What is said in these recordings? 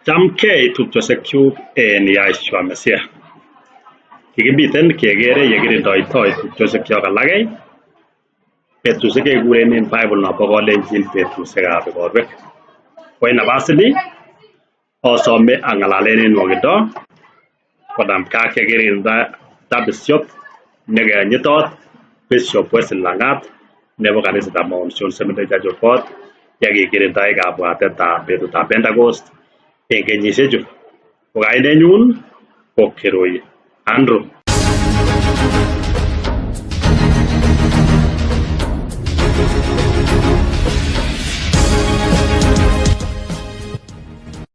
Chamgei tupchosiekyuk en Yahshua Messiah. Kikimiten kekere yekirindoitoi tupchosiekyok alak betusiek chekikuren en Bible nombo kalenjin betusiekab igorwek. Ko en nafas ini asome ang'alalen en nwokindo konamgei ak yekirinda Bishop nekonyitot Bishop Wesley Langat nebo kanisetab Mount Seoul Seminary Church of God yekikirindae kabwatetab betutab Pentecost en kenyisiechu. Ko kainenyun ko Kirui Andrew.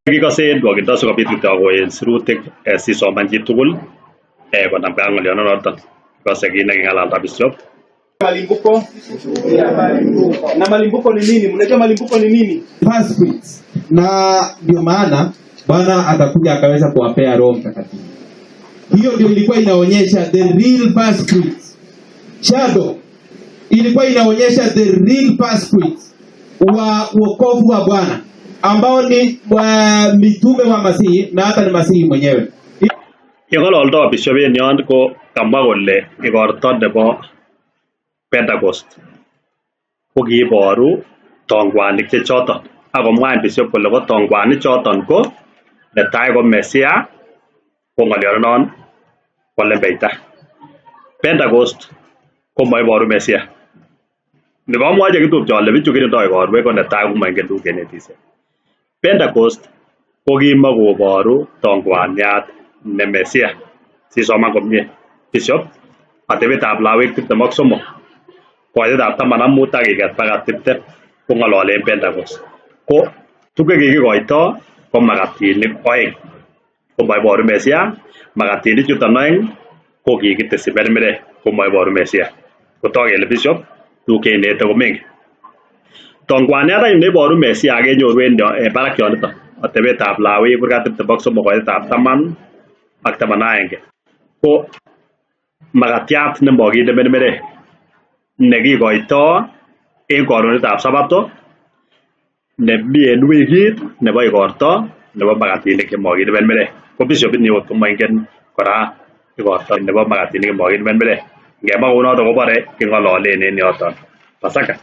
Kikose en nwokindo sikobit kitoku en sirutik sisoman chitugul konamgei ak ng'oliondonoton. Kikose kit neking'alalda Bishop. Malimbuko na malimbuko ni nini? Mnajua malimbuko ni nini? First fruits. Na ndio maana Bwana atakuja akaweza kuwapea Roho Mtakatifu. Hiyo ndio ilikuwa inaonyesha the real first fruits. Shadow ilikuwa inaonyesha the real first fruits wa wokovu wa Bwana ambao ni wa mitume wa Masihi na hata ni Masihi mwenyewe. Yeng'ololdo Bishop en yon ko kamwa kole igorto nebo Pentecost ko kiiboru tongwanik che choton akomwa Bishop kole ko tongwanik choton ko netai ko Messiah ko ng'oliondonon ko lembeita. Pentecost ko moiboru Messiah. Nikomwoe chekitupche ole bichu kirindoi igorwek ko netai komoingen tuguk chenetisye. Pentecost ko kimokoboru tongwaniat ne Messiah. Sisoman komie Bishop atebetab Lawik 23 koitetab 15 ak iket baka 20 kong'ololen Pentecost. Ko tuguk chekikikoito ko makatinik oeng. Komoiboru Messiah, makatinik chuton oeng ko kikitesyi mermerek komoiboru Messiah. Kotok kele Bishop tuguk cheinete komengen. Tongwaniat anyun neiboru Messiah kenyoru en barak yoniton. Atebetab Lawik kurgat 23 koitetab 10 ak 11. Ko makatiat nemokinde mermerek nekikoito en korunetab Sabato nemi en wikit nebo igorto nebo makatinik chemokinde mermerek. Ko Bishop ini okot komoingen kora igorto nebo makatinik chemokinde mermerek. Ngemwa kounoton kobore king'ololen en yoton Pasaka.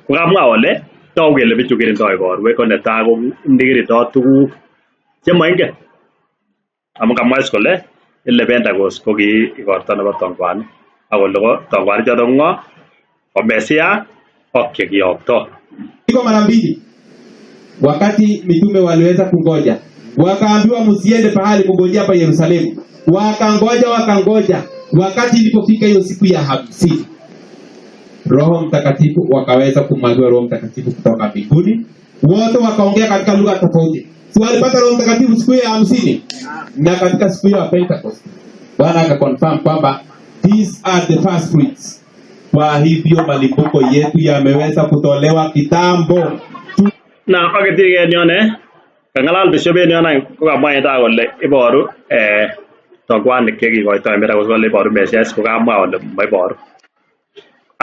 Ko kamwa ole togu kele bichu kirindoi igorwek ko netai ko nekirindoi tuguk chemoingen. Amun kamwa is kole ile Pentecost ko ki igorto nebo tongwanik ak kole ko tongwanik choton ko ng'o? Ko Messiah ak chekiyokto. Iko mara mbili. Wakati mitume waliweza kungoja, wakaambiwa msiende pahali kungojea hapa Yerusalemu. Wakangoja, wakangoja. Wakati ilipofika hiyo siku ya 50, Roho Mtakatifu wakaweza kumwagiwa Roho Mtakatifu kutoka mbinguni. Wote wakaongea katika lugha tofauti. Si walipata Roho Mtakatifu siku ya 50? Na katika siku ya Pentecost Bwana akaconfirm kwamba these are the first fruits. Kwa hivyo malimbuko yetu yameweza kutolewa kitambo. Na aketige en yon kang'alal Bishop en yon any ko kamwa en tai kole iboru tongwanik chekikoito en Pentecost kole iboru Messiah ko kamwa kole moiboru.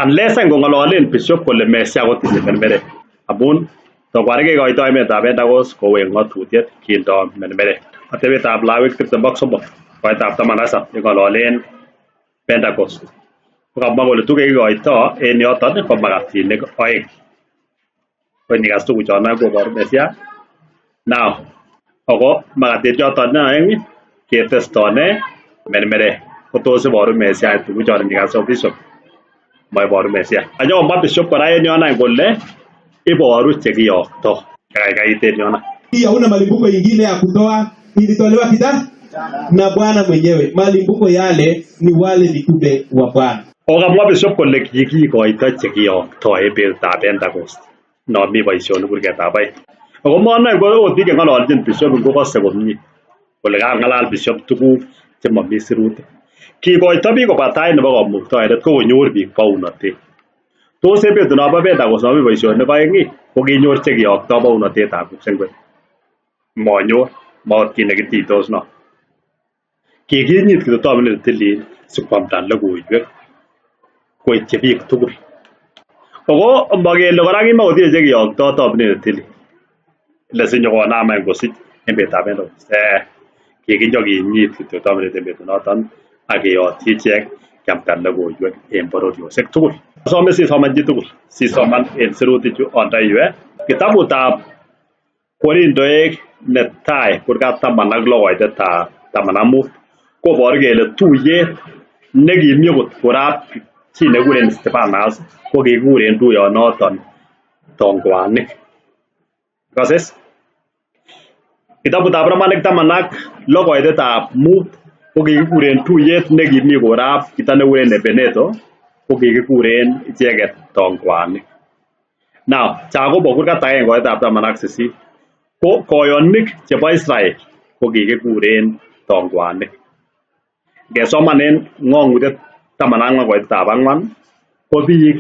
Unless any kong'ololen Bishop kole Messiah kotinye mermerek. Amun tongwanik kikoito emetab Pentecost kou en ng'otutiet kindo mermerek. Atebetab Lawik 23 koitab 17 yeng'ololen Pentecost. Ko kamwa kole tuguk chekikoito en yoton ko makatinik oeng. Ko inikas tuguchon oeng koboru Messiah. Now, ako makatinik choton oeng ketestone mermerek. Ko tos iboru Messiah tuguchon inikas Bishop? Moiboru Messiah. Ayokomwa Bishop kora en yon any kole iboru chekiyokto. Kakaikait en yon. Hii hauna malimbuko ingine ya kutoa, ilitolewa kita na Bwana mwenyewe. Malimbuko yale ni wale mitume wa Bwana. Okamwa Bishop kole kikikoito chekiyokto en betutab Pentecost. No mi boisionik kurgetab oeng. Ako monoe ko okot biik cheng'ololjin Bishop ngokose komie kole kang'alal Bishop tuguk chemomi sirutik. Kikoito biik kobwa tait nebo kamuktaindet ko konyor biik bounotet. Tos en betunobo Pentecost nomi boisionik oeng ko kinyor chekiyokto bounotetab kipsengwet? Monyor, maot kit nekitiitos non. Kikinyit kityo tominet netilil sikwamda logoiwek koityi biik tugul. Ako mokele kora kimokotinye chekiyokto tominet netilil. Ile sinyokonam any kosich En betutab Pentecost. Kikinyokinyit kityo tomonet en betunoton ak keyotyi ichek kiamta logoiwek en bororiosiek tugul. Asome sisoman chitugul, sisoman en sirutichu andoi yue. Kitabutab Korintoek netai kurgat 16 koitetab 15 koboru kele tuyet nekimi okot korab chi nekikuren Stefanas ko kikikuren tuyonoton tongwanik. Ikoses? Kitabutab Romanik 16 koitetab 5 ko kikikuren tuyet nekimi korab chito nekikuren Ebeneto ko kikikuren icheket tongwanik. Now, Jakobo kurgat 1 koitetab 18 ko koyonik chebo Israel ko kikikuren tongwanik. Ngesoman en ng'ong'utiet 14 koitetab 4 ko biik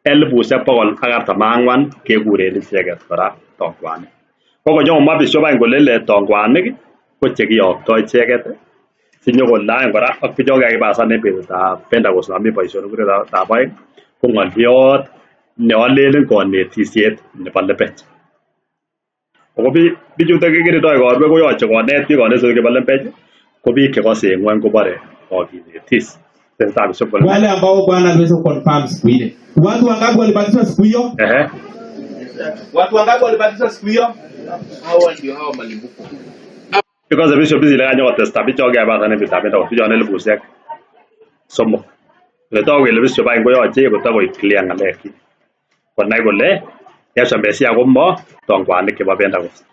144,000 kekuren icheket kora tongwanik. Ko konyomwa Bishop any kole le tongwanik ko chekiyokto icheket sinyokole any kora ak bichon kakibasan en betutab Pentecost non mi boisionik kurgatab 2 ko ng'oliot neolelen konetisiet nebo lembech. Ako bichuton kikirindoi ikorwek koyoche konet biik konetutik chebo lembech ko biik chekose en ng'wony kobore kokinetis. Tesetai Bishop kole Wale ambao Bwana aliweza kuconfirm siku ile. Watu wangapi walibatizwa siku hiyo? Ehe. Watu wangapi walibatizwa siku hiyo? Hawa ndio hawa malimbuko. Because Bishop ile kanyokotesta bichon kebasan en betutab Pentecost bichon 3,000. Ole toku kele Bishop any koyoche kotokoik clear ng'alekchik. Konai kole Yeshua Mesia komo tongwanik chebo Pentecost.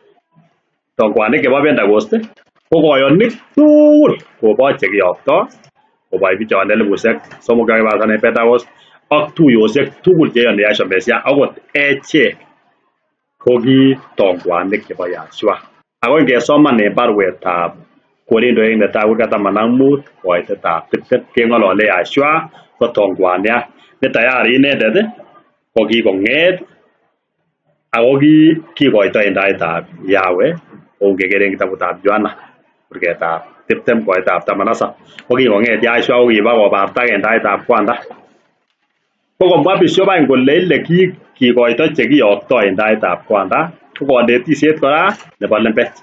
Tongwanik chebo Pentecost ko koyonik tugul kobo chekiyokto kobo bichon 3,000 kakibasan en Pentecost ak tuyosiek tugul cheyoni Yeshua Mesia akot echek ko ki tongwanik chebo Yeshua. Ako ngesoman en baruetab Korintoek netai kurgat 15 koitetab 20 keng'olole Yeshua ko tongwaniat ne tayari inendet ko kikong'et ako kikoito en taitab Yahweh kou ngeker en kitabutab Yohana kurgetab 20 koitab 17 ko kikong'et Yeshua ko kiba kobartak en taitab Kwanda. Ko komwa Bishop any kole ile kikoito chekiyokto en taitab Kwanda ko konetisiet kora nebo lembech.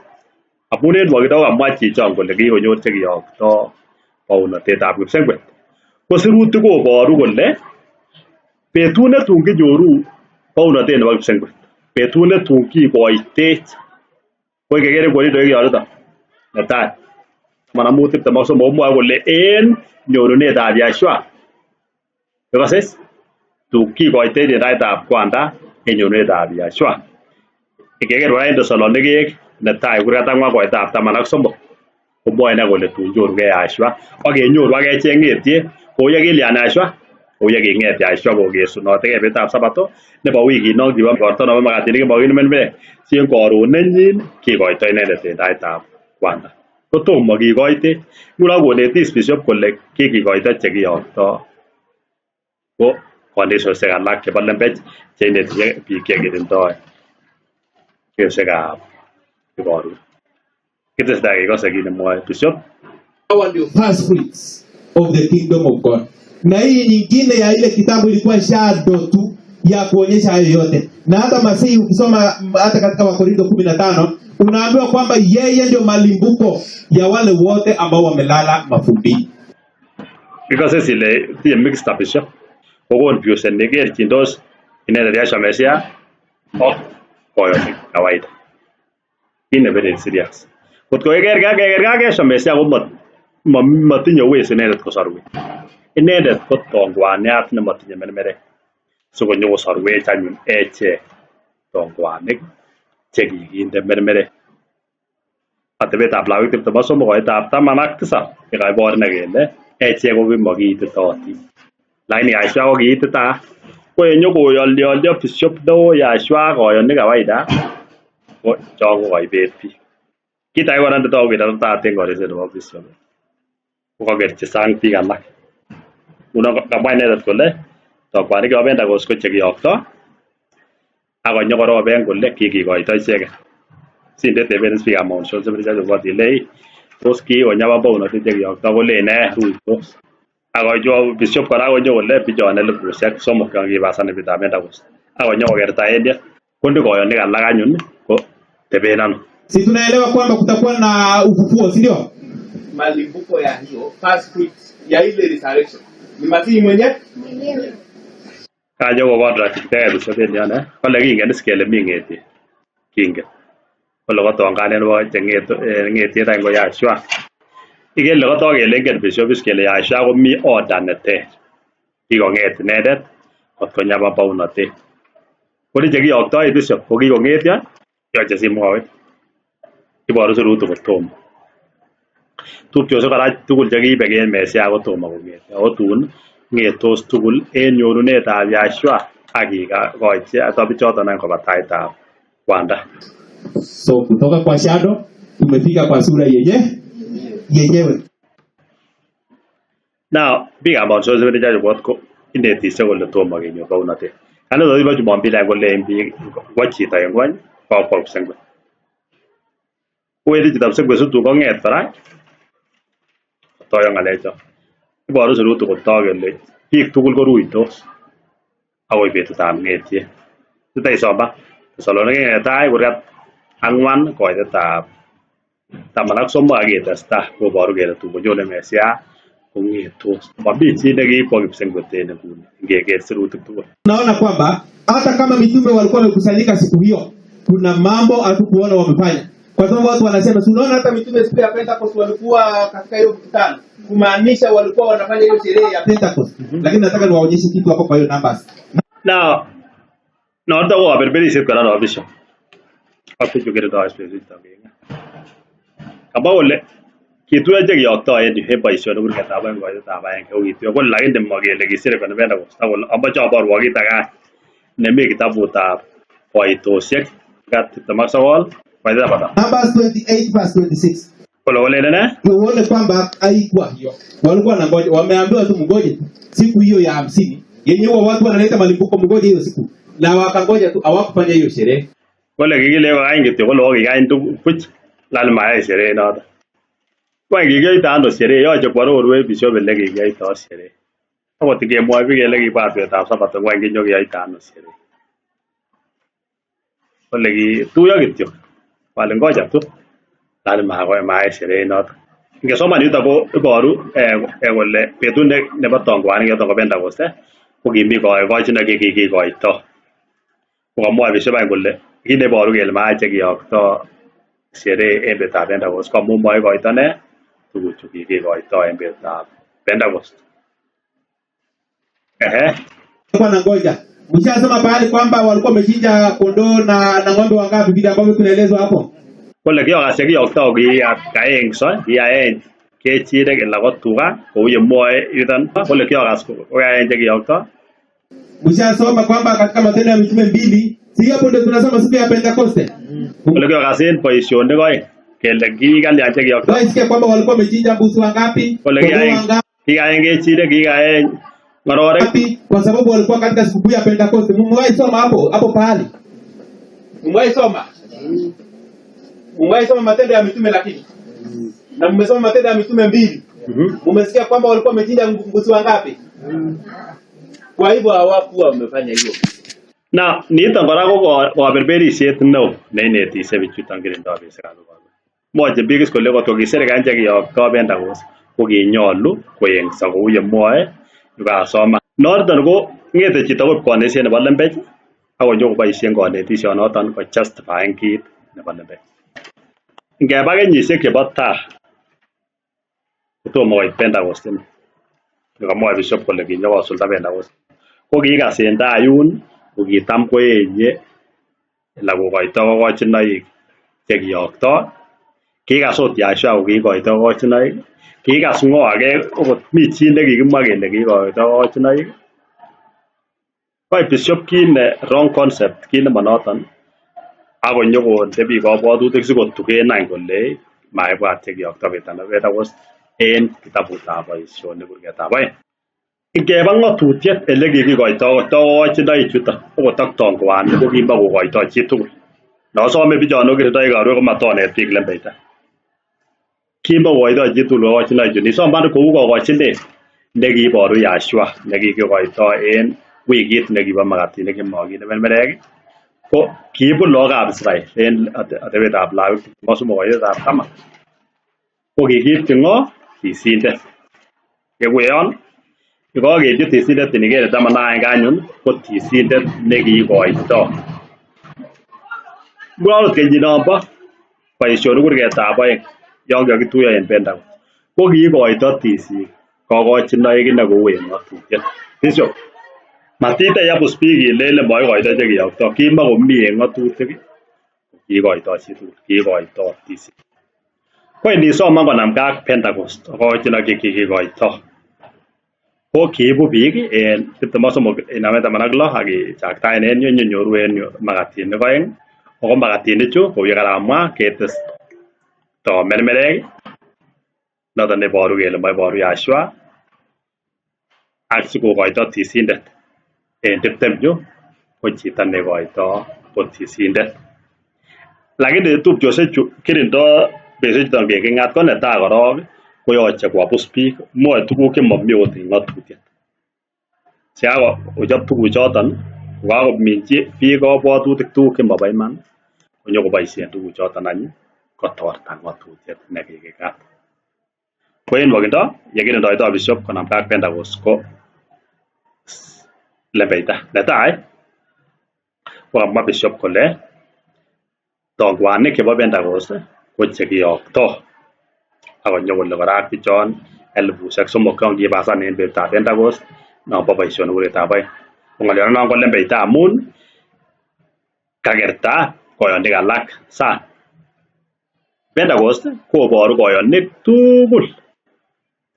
Amun en nwokindo kokamwa chichon kole kikonyor chekiyokto bounotetab kipsengwet. Ko sirutik koboru kole betut netun kinyoru bounotet nebo kipsengwet, betut netun kikoitech ko ingeker en Korintoek yoniton netai 15 23 komwoe kole en nyorunetab Yeshua ikoses tun kikoitech en taitab Kwanda en nyorunetab Yeshua. Ingeker kora en Tesalonikek netai kurgat 4 koitab 13 komwoe ine kole tun nyorugei Yeshua ak kenyoru ak echek ng'etiet kou yekilyan Yeshua kou yeking'et Yeshua kokesunotegei betutab Sabato nebo wikit non kibo igorto nebo makatinik chemokimermerek si en koron nenyin kikoito inendet en taitab Kwanda. Kotomo kikoitech. Nguno konetis Bishop kole kikikoito chekiyokto ko konetisiosiek alak chebo lembech cheineti biik chekirindoi kesuekab ikorwek. Kitesetai kekose kit nemwoe Bishop. Hawa ndio first fruits of the kingdom of God. Na hii nyingine ya ile kitabu ilikuwa shadow tu ya kuonyesha hayo yote. Na hata Masihi ukisoma hata katika Wakorintho 15 unaambiwa kwamba yeye ndio malimbuko ya wale wote ambao wamelala mafumbini. Ikose ile tinye mixed up Bishop. Ko confusion nekerchindos inendet Yeshua Mesia ak koyonik kawaida. Kit ne very serious. Kot ko kekerkei ak Yeshua Mesia ko motinye uwezo inendet kosorwech. Inendet ko tongwaniat nemotinye mermerek. Sikonyokosorwech anyun echek tongwanik chekikinde mermerek. Atebetab Lawik 23 koitab 17 yekaibor ine kele echek ko kimokiititootin. Lakini Yeshua ko kiititaat. Ko yenyokoyolyolyo Bishop neo Yeshua koyonik kawaida ko chon kokoibet biik. Kit age kora netoku kele ititaat en konetisiet nebo Bishop ko kokerchi sang biik alak. Ngunon kamwa inendet kole tongwanik chebo Pentecost ko chekiyokto ak konyokoroben kole kikikoito icheket. Sinde teben biikab Mount Seminary Church ile tos kikonyaba bounotet chekiyokto kolen ruitos. Ak Bishop kora konyo kole bichon 3,000 yon kibasan en betutab Pentecost. Ak konyokokerta en ye. Konde koyonik alak anyun ko teben ano. Si tunaelewa kwamba kutakuwa na ufufuo, si ndio? Malimbuko ya hiyo first fruits ya ile resurrection ni Masihi mwenyewe. Kanyo kokontradictege bishop en yon kole kingen is kele mi ng'etiet. Kingen. Kole kotong'anen nebo cheng'etu ng'etiet any ko Yahshua. Ikele kotok kele ingen bishop is kele Yahshua komi order neter. Kikong'et inendet kot konyaba bounotet. Koni chekiyoktoi bishop ko kikong'etyo yoche simwowech. Iboru sirutik kotomo. Tupchosiek kora tugul chekiibek en Mesia kotomo kong'etyo. Ako tun ng'etos tugul en nyorunetab Yahshua ak kikochi bichoton any koba taitab Kwanda. So kutoka kwa shadow tumefika kwa sura yenyewe. Now, biikab Mount Seven Church ko inetisie kole tomo kenyor bounotet. Kanisoshek bo Jumapili any kolen biik ngwo chito en ngwony kokwo kipsengwet. Kowendi chito kipsengwet situn kong'et kora kotoyo ng'alechon. Iboru sirutik kotok kele biik tugul koruitos akoi betutab ng'etiet. Niton isoma Thessaloniki netai kurgat 4 koitetab 13 ak ketesta koboru kele tun konyone Mesia kong'etos. Mami chi nekikwo kipsengwet en inguni ngeker sirutik tugul. Naona kwamba hata kama mitume walikuwa wamekusanyika siku hiyo, kuna mambo hatukuona wamefanya. Kwa sababu watu wanasema, si unaona hata mitume siku ya Pentecost walikuwa katika hiyo mkutano, kumaanisha walikuwa wanafanya hiyo sherehe ya Pentecost. Lakini nataka niwaonyeshe kitu hapo kwa hiyo numbers. Now, noto ko kaberberisiet kora no bishop. Ak bichu kirindoi betuchuton keng'et. Kamwa kole kituyo chekiyokto en yu en boisionik kurgetab 2 koitetab 1 ko kituyo kole lakini mokele kisire Pentecost ak kole amoche aborwok kit age nemi kitabutab koitosiek 29 koitetab 50. Numbers 28 verse 26. Kole kolelen ne? Uone kwamba haikuwa hiyo. Walikuwa wanangoja, wameambiwa tu mngoje siku hiyo ya 50 yenye huwa watu wanaleta malimbuko, mngoje hiyo siku. Na wakangoja tu, hawakufanya hiyo sherehe. Kole kikile kokany kityo kole okikany buch lakini mayai sherehe noton. Kwany kikiyoito ano sherehe yoche kwororwech bishop ele kikiyoito sherehe. Akot ingemwoi biik kele kibwat betutab Sabato kwany kinyokeyoito ano sherehe. Kole kituyo kityo kole ngoja tu lakini mayai sherehe noton. Ingesoman yuton ko iboru kole betut nebo tongwanik yoton ko Pentecost ko kimi kochinoik chekikikoito. Kokamwoe bishop any kole kit neiboru kele mayai chekiyokto sherehe en betutab Pentecost ko amun moikoito ne tuguchu kikikoito en betutab Pentecost. Ehe. Walikuwa wanangoja. Mshasoma pahali kwamba walikuwa wamechinja kondoo na ng'ombe wangapi vile ambavyo tunaelezwa hapo? Kole kiyokas chekiyokto kikaengso, kiaeny kechirek ala ko tuga kou yemwoe yuton kole kiyokas kokaeny chekiyokto. Mshasoma kwamba katika Matendo ya Mitume 2, si hapo ndio tunasoma siku ya Pentecoste. Kole kiyokas en boisionik oeng kele kikalyan chekiyokto. Sikia kwamba walikuwa wamechinja mbuzi wangapi? Kole kikaeny kechirek, kikaeny ng'ororek. Kwa sababu walikuwa katika sikukuu ya Pentecoste. Mmewahi soma hapo pahali? Mmewahi soma? Mmewahi soma Matendo ya Mitume lakini? Na mmesoma Matendo ya Mitume 2. Mmesikia kwamba walikuwa wamechinja mbuzi wangapi? Kwa hivyo hawakuwa wamefanya hiyo. Na niton kora ko kaberberisiet neo neinetisie bichuton kirindoi beisiekab ikorwek. Mwoche biik is kole kotko kisirkan chekiyokto Pentecost ko kinyolu koengso kou yemwoe yukasoman. Noton ko ng'ete chito koib konetisiet nebo lembech ak konyokoboisien konetisionoton ko justifyen kit nebo lembech. Ngeba kenyisiek chebo taa kotomo koit Pentecost ini. Kamwoe bishop kole kinyokosulda Pentecost. Ko kikas en taa yun ko kitam koenye ala kokoito kokochinoik chekiyokto. Kikas ot Yahshua kokikoito kokochinoik. Kikas ng'o age okot mi chi nekikimwa kele kikoito kokochinoik. Koib bishop kit ne wrong concept, kit nemonoton ak konyokonde biik kabwatutik sikotugen any kole maibwat chekiyokto Pentecost en kitabutab boisionik kurgetab 2. Ingeba ng'otutiet ele kikikoito kokochinoik chuton okot ak tongwanik ko kimokokoito chitugul. Nosome bichon okirindoi ikorwek komatonet biik lembeita. Kimokokoito chitugul kokochinoik chu. Nisoman kou kokochinet nekiiboru Yahshua nekikikoito en wikit nekibo makatinik chemokinde mermerek Ko kiibu lagokab Israel en atebetab Lawik 23 koitetab 10. Ko kikiipchi ng'o? Tisindet. Kekuyon yekokeipchi tisindet iniker 11 anyun ko tisindet nekiikoito. Mwae akot kenyinombo boisionik kurgetab 2 yon kokituiyo en Pentecost ko kiikoito tisik kokochinoik ine kou en ng'atutiet. Bishop, matiteyabus biik ilelen moikoito chekiyokto, kimokomi en ng'atutik kiikoito chitugul, kiikoito tisik. Ko inisoman konamgei ak Pentecost kokochinoik chekikikoito ko kiibu biik en 23 inamen 16 ak ichaktaen en yu inyenyoru en yu makatinik 2 ako makatinichu kou yekaramwa ketesto mermerek noton neiboru kele moiboru Yahshua ak sikokoito tisindet en 20 yu ko chito neikoito ko tisindet. Lakini tupchosiechu kirindo betusiechuton kiking'at ko netai korok koyoche koabus biik mwoe tuguk chemomi okot en ng'atutiet. Sikakochob tuguchoton kokakominchi biik kabwatutik tuguk chemobo iman konyokoboisien tuguchoton any kotorta ng'atutiet nekikikat. Ko en nwokindo yekirindoito bishop konamgei ak Pentecost ko lembeita. Netai kokamwa bishop kole tongwanik chebo Pentecost ko chekiyokto akonyo kole kora ak bichon 3,000 chon kibasan en betutab Pentecost nombo boisionik kurgetab 2. Ko ng'oliononon ko lembeita amun kakerta koyonik alak sang. Pentecost koboru koyonik tugul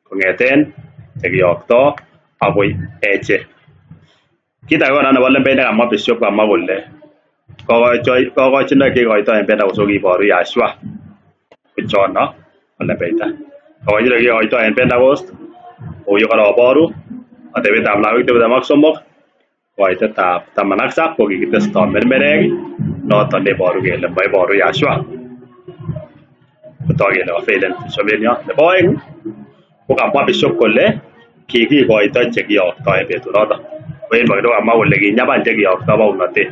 kong'eten chekiyokto akoi echek. Kit age kora nebo lembech nekamwa bishop kamwa kole kokochinoik cheikoito en Pentecost ko kiboru Yahshua kochono ko lembeita. Kokochinoik cheikoito en Pentecost kou yekoroboru atebetab Lawik 23 koitetab 17 ko kikitesto mermerek noton neiboru kele moiboru Yahshua. Kotok kele kafelen bishop en yon. Nebo 2 ko kamwa bishop kole kikikoito chekiyokto en betunoton. Ko en nwokindo kamwa kole kinyaban chekiyokto bounotet.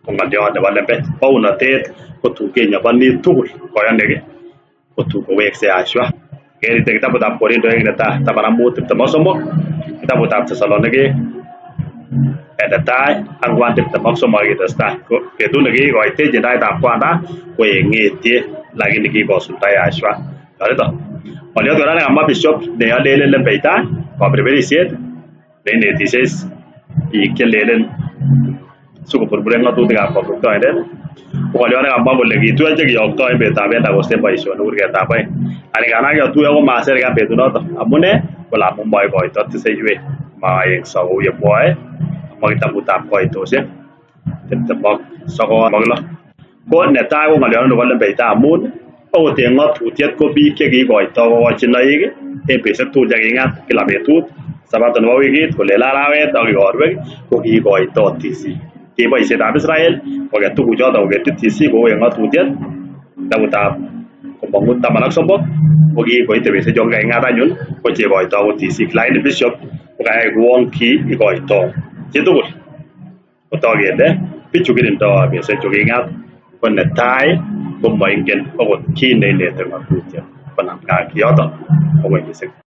Ko ng'oliot nebo lembech. Bounotet kotun kenyoboni tugul koyonik kotun kowekse Yahshua. Kerite kitabutab Korintoek netai 15 23, kitabutab Tesalonikik netai 4 23 ak itestai. Ko betut nekikikoitech en taitab Kwanda ko en ng'etiet lakini kikosulda Yahshua. Noniton. Ng'oliot kora nekamwa bishop neolelen lembeita kaberberisiet neinetishe biik chelelen sikoburburen ng'atutikab Kamuktaindet ko ng'oliot nekamwa kole kituyo chekiyokto en betutab Pentecost en boisionik kurgetab 2. Ani kanam kiotuyo komaserikan betunoton. Amune ko amun moikoito tiseiwek maengso kou yemwoe kamwa kitabutab koitosiek 29 ak 6. Ko netai ko ng'oliot nebo lembeita amun okot en ng'atutiet ko biik chekiikoito kokochinoik en betusiek tugul chekiking'at kila betut sabato nebo wikit kolel arawet ak igorwek ko kiikoito tisik. Ki boisietab Israel koket tuguchoton koketyi tisik kou en ng'atutiet kitabutab komong'u 13 ko kikoite betusiek chon kaking'at anyun ko cheikoito ko tisik. Lakini bishop ko kayai kouon ki ikoito chitugul. Kotok kele bichu kirindo betusiek chu king'at ko netai ko moingen okot kiit neineti ng'atutiet konamgei ak kioton kowendi.